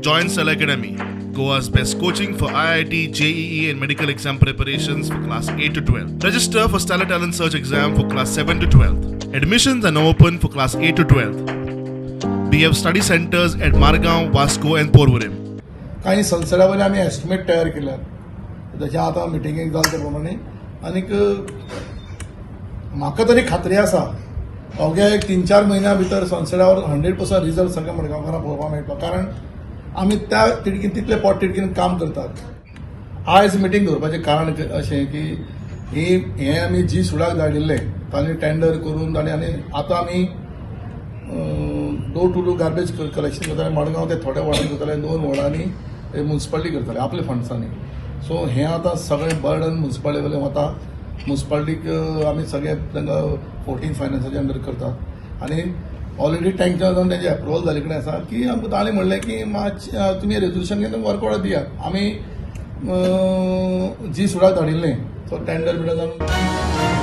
Join Stellar Academy, Goa's best coaching for IIT, JEE, and medical exam preparations for class 8 to 12. Register for Stellar Talent Search exam for class 7 to 12. Admissions are now open for class 8 to 12. We have study centers at Margao, Vasco, and Porvorim. काही सनसेटा वयले आमी estimate तयार केल्यात, जशें आतां मिटिंगेक जालें ते प्रमाणे. आनीक म्हाका तरी खात्री आसा, अवघ्या एक 3-4 म्हयन्या भितर सनसेटावर 100% रिजल्ट सगळ्या मडगांवकारांक पळोवपाक मेळटलो, कारण आमी त्या तिडकीन, तितले पोट तिडकीन काम करतात. आयज मिटींग दवरपाचें कारण अशें की ही हें आमी जी सुडाक धाडिल्लें, तांणी टेंडर करून तांणी, आनी आतां आमी door to door garbage collection करताले. मडगांव ते थोड्या वॉर्डांनी करताले, दोन वॉर्डांनी मुन्सिपालिटी करताले आपल्या फंड्सांनी. सो हें आतां सगळें बर्डन मुन्सिपालिटी वयलें वता. मुन्सिपालिटीक आमी सगळे तांकां 14 फायनान्साच्या अंडर करतात आनी ऑलरेडी टँकर जावन तेंचे एप्रुवल जाल्ले कडेन आसा की आमकां ताणें म्हणलें की मातशें तुमी रेजोल्युशन घेवन वर्क ऑर्डर दियात. आमी जी सुडाक धाडिल्लें, सो टेंडर बिंडर जावन